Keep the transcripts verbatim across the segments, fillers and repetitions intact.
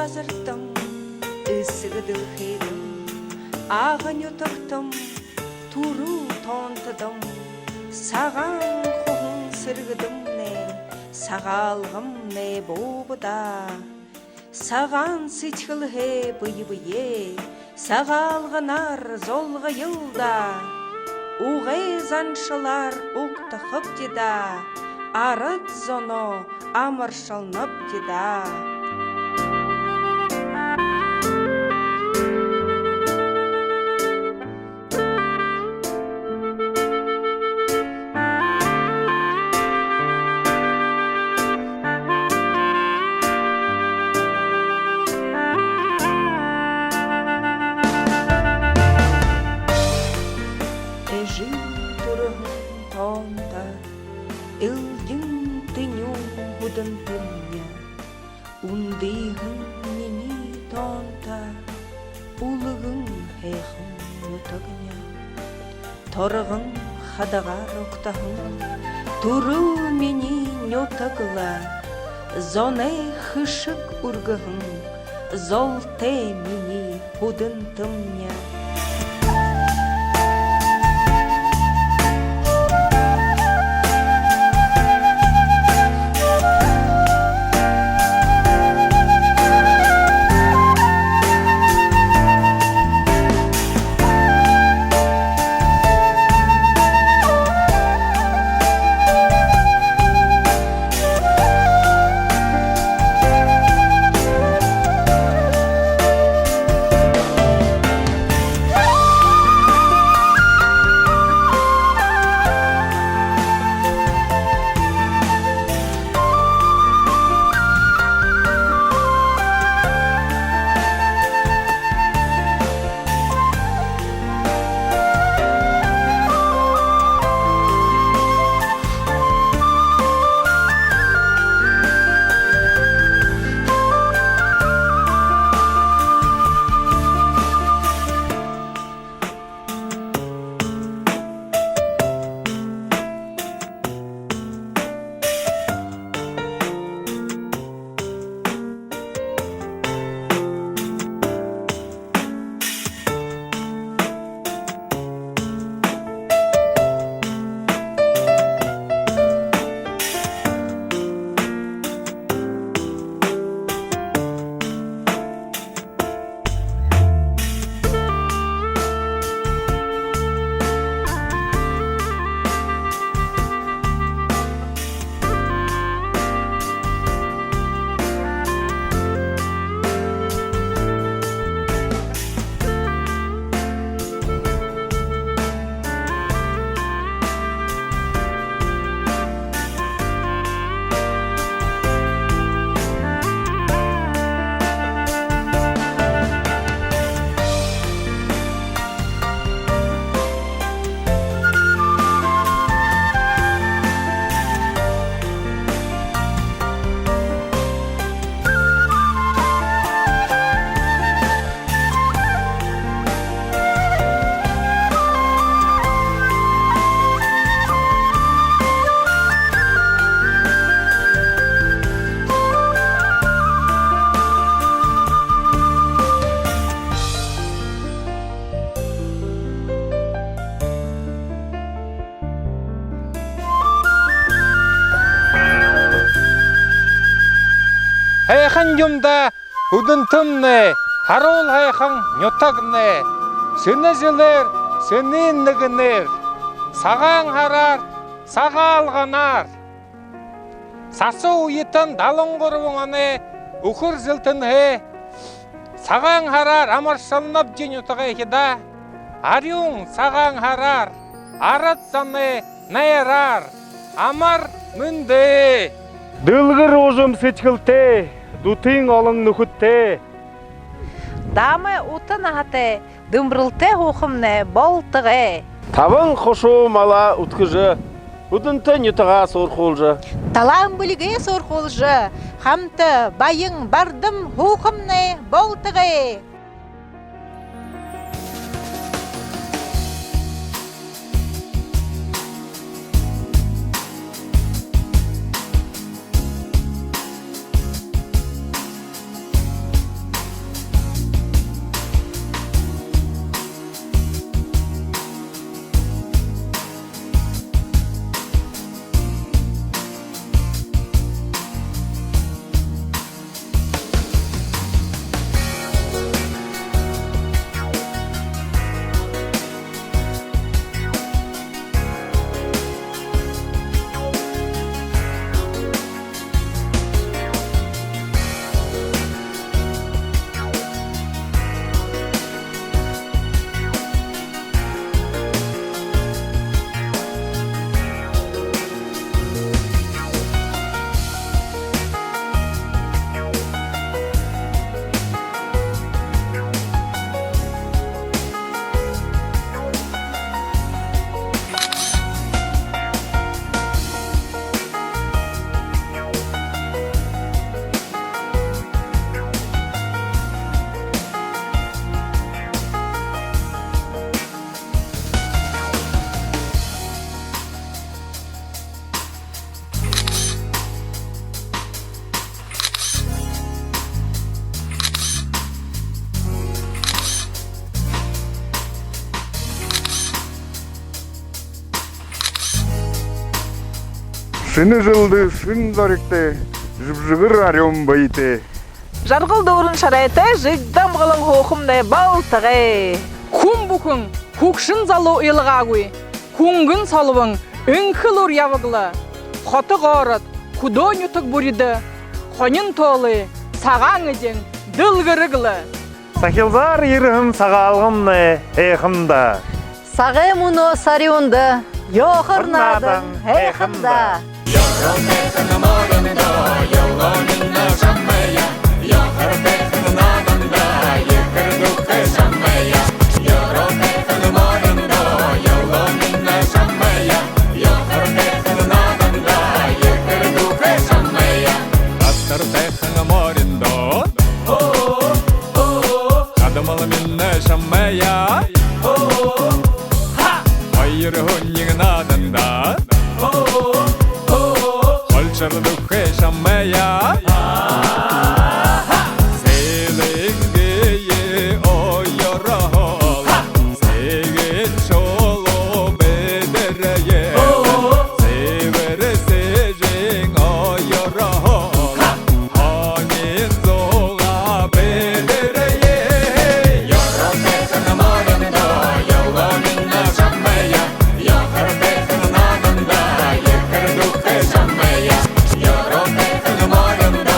газартам, эсэгэ дэлхэйдэм, Ага нютагтам, түрүү тоонтодом, сагаан хуһан сэргэдэмнай, Сагаалганмнай бууба даа. Сагаан сэдьхэлһээ бэе бэеэ Сагаалганаар золгоёл даа. Угай заншалаар угтахабди даа, арад зоноо амаршалнабди даа. Эжын түрэһэн тоонто, элдин тэнюун һүдэнтэмни, үндыһэн минии тоонто, үлгэн һайхан нютагни. Торгон хадагаар угтаһан түрүү минии нютаг лэ, зоной хэшэг үргэһэн золтой минии һүдэнтэмни. Һайхан юм даа һүдэнтэмнай, харуул һайхан нютагнай. Шэнэ жэлээр, шэнын нэгэнээр, Сагаан һараар, Сагаалганаар, сасуу үетэн далан гурбан оной үхэр жэлтэнһээ Сагаан һараар амаршалнабди нютагайхидаа. Арюун Сагаан һараар, арад зоной найраар, амар мэндэ! Дэлгэр уужам сэдьхэлтэй, дүтын олон нүхэдтэй, дамай ута наһатай, дэмбэрэлтэй һуухамнай болтогой. Табан хушуу малаа үдхэжэ, һүдэнтэ нютагаа суурхуулжа, талаан бэлигээ суурхуулжа, хамта баян бардам һуухамнай болтогой. Шэнэ жэлдэ шэнэ зоригтой, жэбжэгэр арюун бэетэй, жаргал дүүрэн шарайтай жэгдэ амгалан һуухамнай болтогой. Хүн бүхэн хүгшэн залуу илгаагүй, хүнгэн солбон энхэ элүүр ябаг лэ. Хото город, хүдөө нютаг бүридэ хонин тоолой сагаан эдеэн дэлгэрэг лэ. Сахилзаар ерэһэн Сагаалганмнай һайхан даа. Сагай мүнөө сарюун даа, ёохор наадан һайхан даа. Аттар тайхан мориндоо, хадамал минь шамайя. Хоёр һүниин нааданда, холшор духэ шамайя. Сэлэнгые оёрхол, сэгэн шулуу бэдэрые. Сэбэр сэжын оёрхол, хонин зугаа бэдэрые. Ёохор тайхан мориндоо, ёохор минь шамайя. Ёохор тайхан нааданда, ёохор духэ шамайя. Ёохор тайхан мориндоо,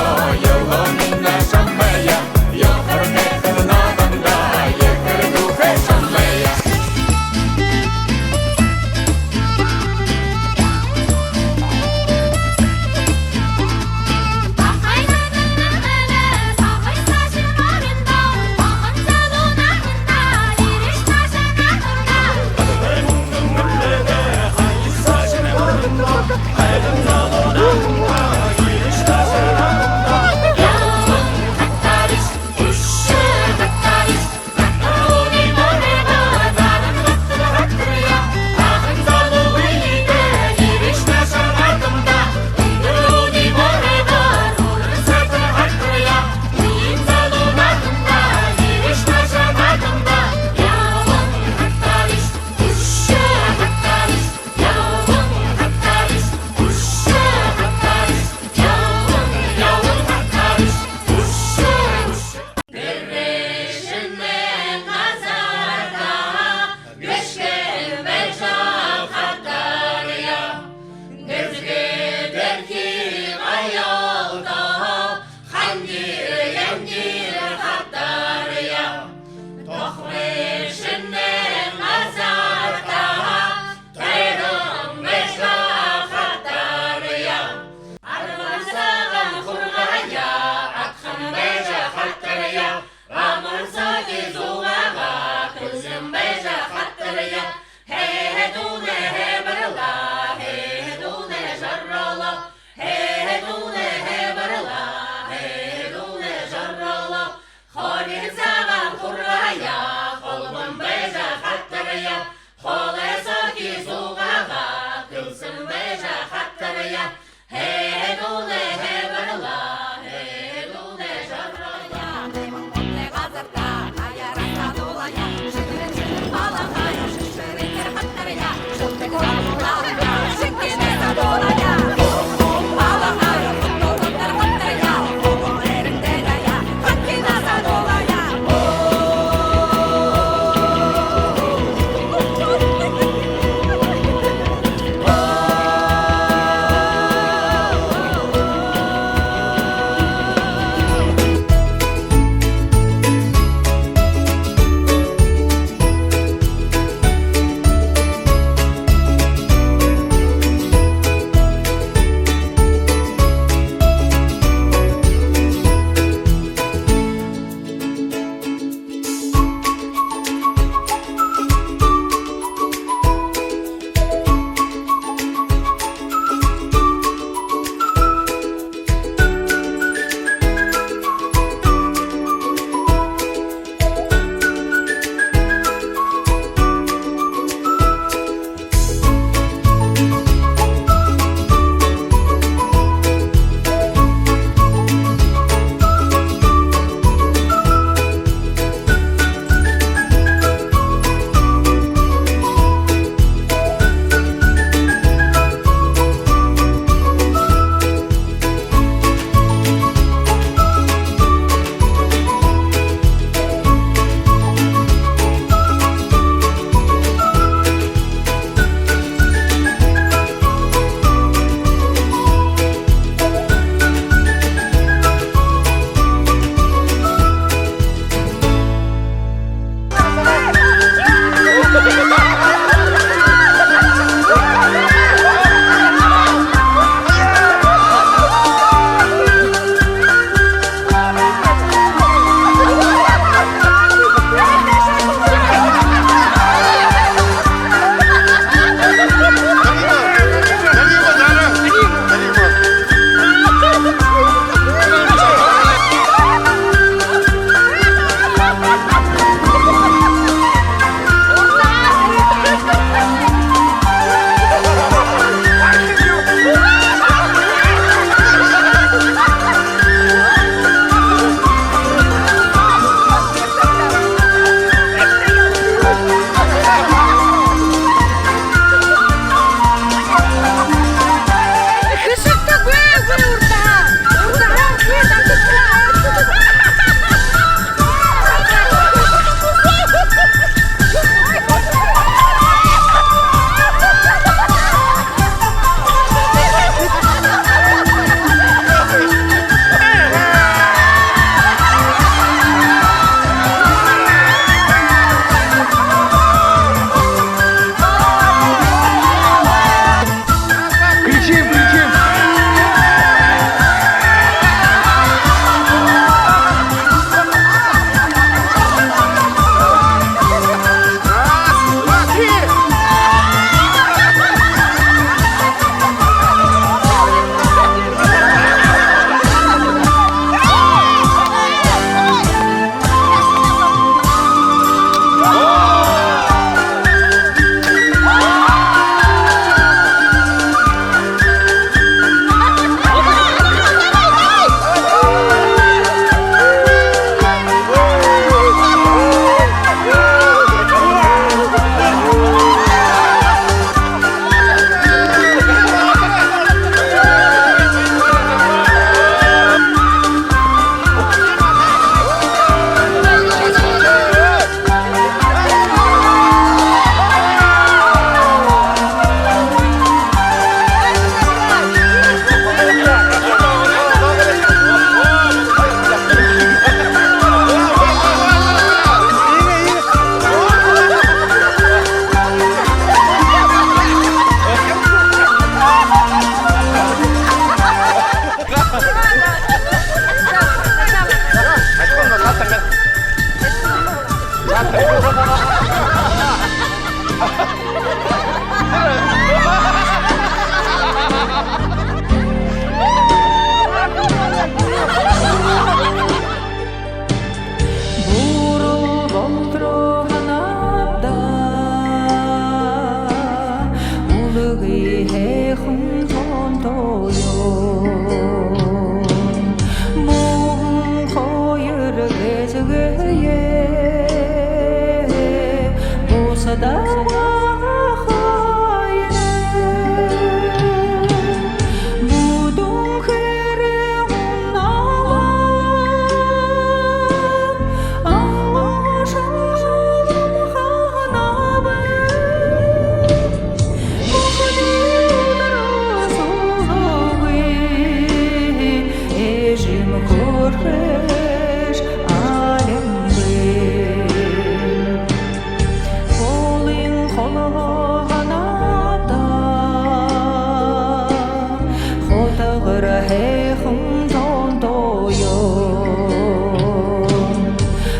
Һайхан тоонтоёо,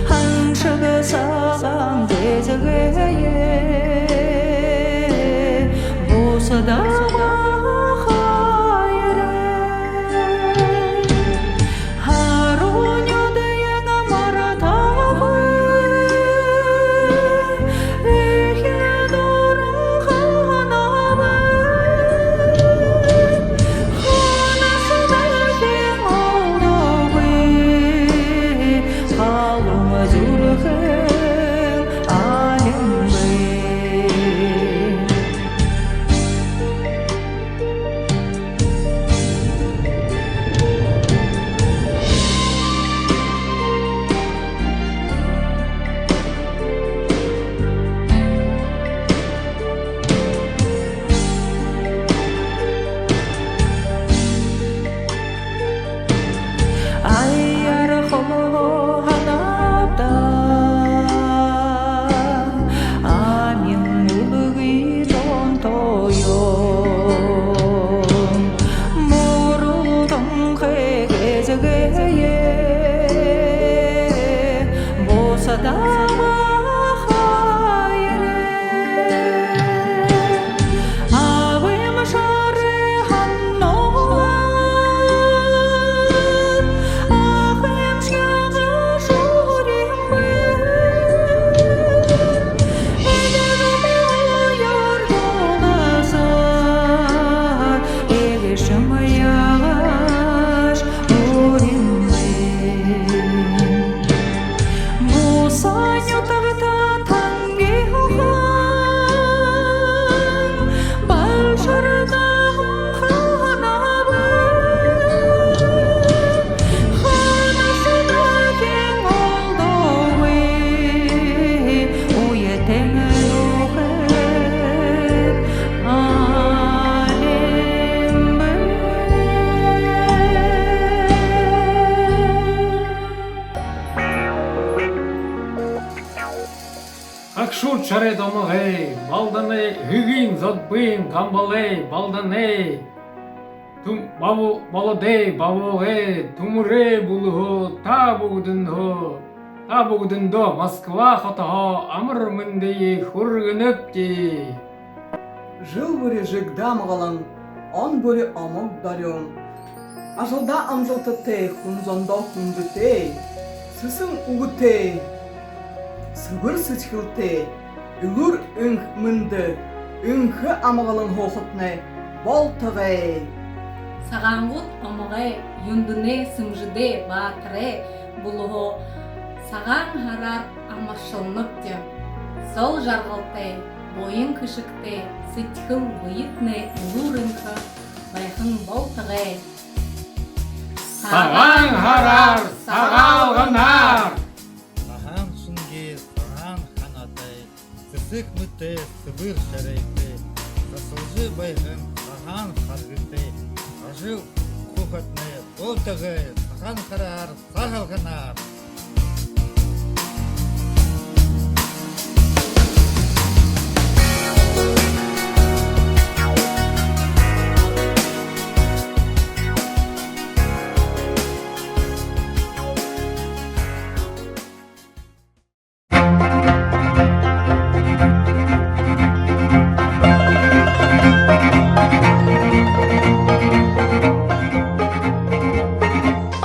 ханшаг сагаан гэзэгээ бусадаа баһа хайраа. Һаруу нюдөө мартаагүй, эхэ дуран ханаа бэ. Ханашье дахин олдоогүй, халуун зүрхэн алин бэ. Аяар холбоо һанаа даа, амин үлгы тоонтоёо. Мүрэлдэнхэй гэзэгээ бусадаа баһа хайраа. Абын шарай һануулаад, ахын шье шүрэмбэ. Эдэ мүрөө ярдуулсаад, эгэшым яагааш үримбэ. Буса нютагтаа тангихан, балшар дахин ханаа бэ. Ханашье дахин олдоогүй, үетэн нүхэд алин бэ. Хагшуул шарай домогой, Балданай һэеын зодбын гамбалай, Балданай түм-, бабу-, болодой, бабуугай, түмэрэй бүлэһөө та бүгэдэндөө, та бүгэдэндөө Москва хотоһоо амар мэндые хүргэнэбди. Жэл бүри жэгдэ амгалан, он бүри омог дорюун. Ажалдаа амжалтатай, хүн зондоо хүндэтэй, сэсэн үгэтэй, сэбэр сэдьхэлтэй, элүүр энхэ мэндэ, энхэ амгалан һуухатнай болтогой. Сагаангууд омогой, Юндэнэй, Сэмжэдэй, Баатарай бүлэһөө Сагаан һараар амаршалнабди. Зол жаргалтай, буян хэшэгтэй, сэдьхэл бэетнай элүүр энхэ байһан болтогой. Сагаан һараар, Сагаалганаар! Сагаан шэнги, сагаан һанаатай, сэсэг мэтэй, сэбэр шарайтай, сасалжа байһан сагаан харгытай, ажал һуухатнай болтогой. Сагаан һараар, Сагаалганаар!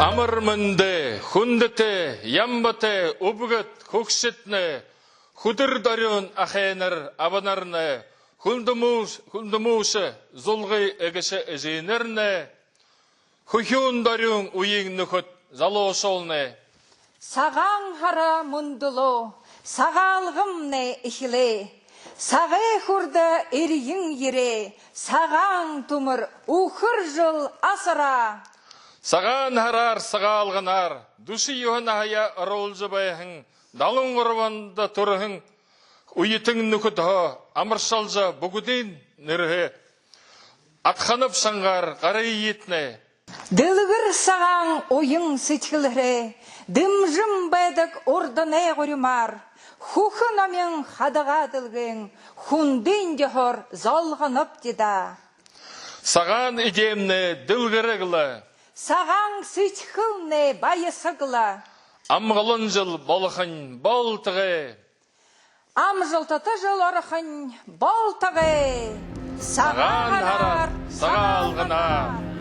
Амар мэндэ, хүндэтэ Ямбатай үбгэд хүгшэднай, хүдэр дорюун ахайнар абанарнай, хүндэмүш-, хүндэмүшэ зулгы эгэшэ эжынэрнай, хүхюун дорюун үеын нүхэд залуушуулнай. Сагаан һара мэндэлөө, Сагаалганмнай эхилээ. Сагай хүрдэ эрьен ерээ, сагаан түмэр үхэр жэл асараа. Сагаан һараар, Сагаалганаар! Дүшэ юһэн наһаяа оруулжа байһан, далан гурбанда түрэһэн үетэн нүхэдһөө амаршалжа, бүгэдын нэрһээ адханаб шангаар гарыетнай. Дэлгэр сагаан уян сэдьхэлээрээ дэмжэн байдаг урданай гуримаар, хүхэ номин хадагаа дэлгээн хүндын ёһоор золгонобди даа. Сагаан эдеэмнай дэлгэрэг лэ. Сагаан сэдьхэлнай баясаг лэ. Амгалан жэл болохонь болтогой. Амжалтатай жэл орохонь болтогой. Сагаан һараар, Сагаалганаар.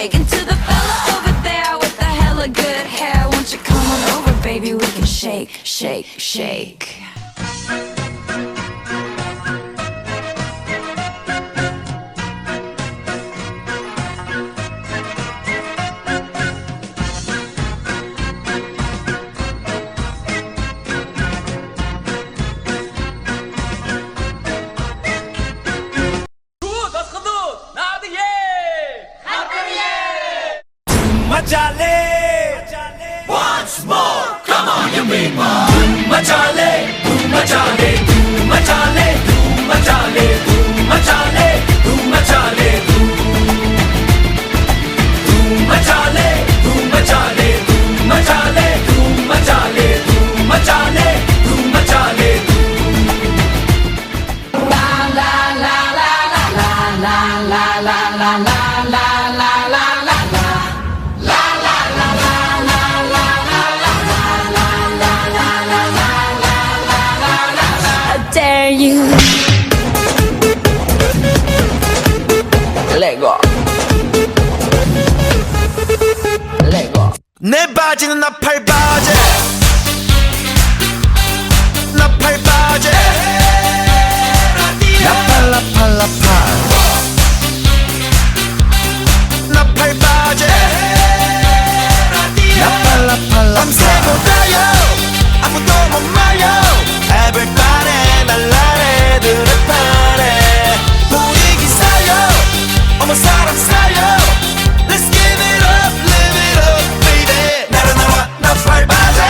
Speaking to the fella over there with the hella good hair. Won't you come on over, baby? We can shake, shake, shake. Дасхадууд, наадая! Хатарая! Мажале! Once more, come on, you people! Мажале, мажале, мажале, мажале, мажале, мажале. I dare you. Let go. Let go. 내 바지는 나팔 바지. 나팔 바지. 나팔, 나팔, 나팔. 나팔 바지. 나팔, 나팔, 나팔. 밤새 못 자요. 아무도 못 말려. Everybody 날라래 들어파래. 분위기 살려. 어머 사람 살려. Let's give it up, live it up, baby. 날아, 날아, 나팔 바지.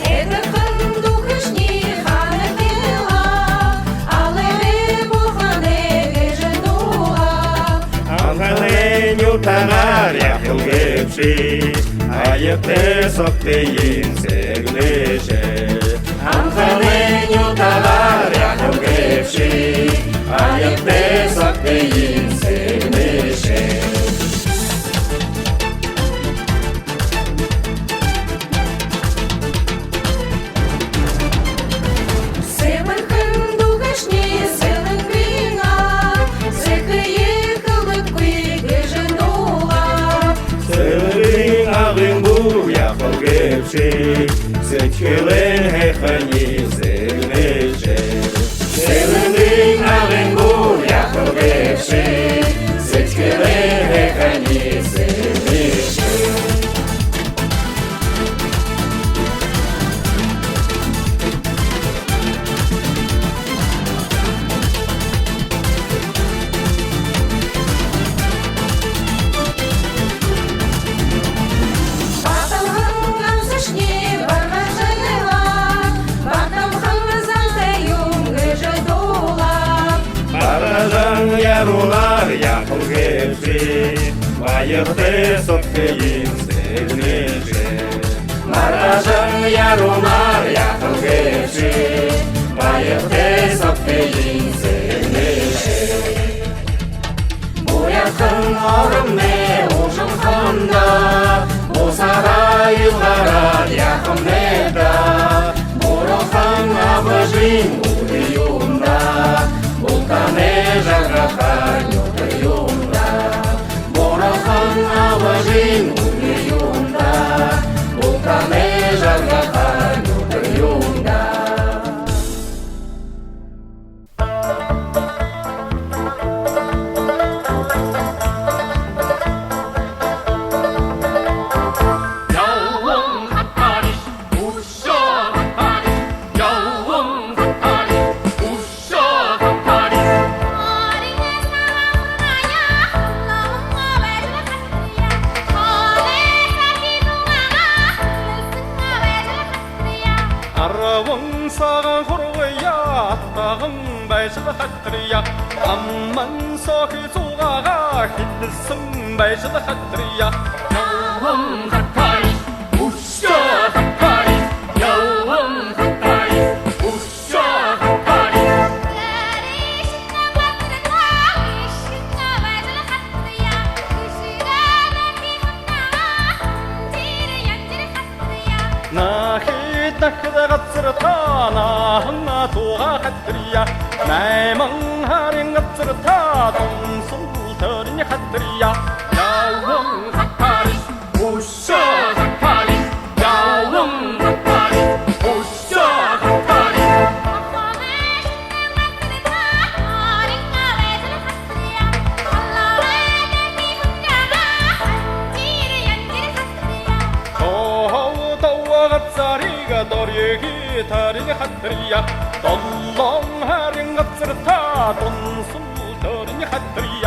Эдэрхэн дүүхэшни ханахила, алэрэ бурханай гэжэ дуулаа. Анханай нютагаар яахал гээбши, аятай согтын сэгнээшэ. Анханай нютагаар яахал гээбши, аятай согтын сэгнээшэ. Сэбэрхэн дүүхэшни Сэлэнгын аг, сэхые хэлэхэгүй гэжэ дуулаа. Сэлэнгын агын бү яахал гээбши, сэдьхэлэй һайханиие сэгнээшэ. Сэлэнгын агын бү яахал гээбши, сэдьхэлэй һайханиие сэгнээшэ. Батамхан гансашни Баргажанай ла, Батамхан зантай юм гэжэ дуулаа. Баргажан яруунаар яахал гээбши, баяртай согтын сэгнээшэ. Баргажан яруунаар яахал гээбши, баяртай согтын сэгнээшэ. Буряадхан оромнай уужамханда, бусаараа илгараад яахамнай даа. Бурхан абгайн үдэр юм даа, бултанай жаргахаар нютаг юм даа. Бурхан абгайн үдэр юм даа, бултанай жаргахаар нютаг юм даа. Арбан сагаан хургаяа атаһан байжал хатаряа. Аман сохи зугаагаа хидэсэн байжал хатаряа. Ялан хатаряа, үшөө хатаряа. Дунсал төринь хатаряа, ябан хатариш, үшөө хатариш, ябан хатариш, үшөө хатариш. Тоо, тоо газарые дорьёо, төринь хатаряа, долоон һарын газарта дунсал төринь хатаряа.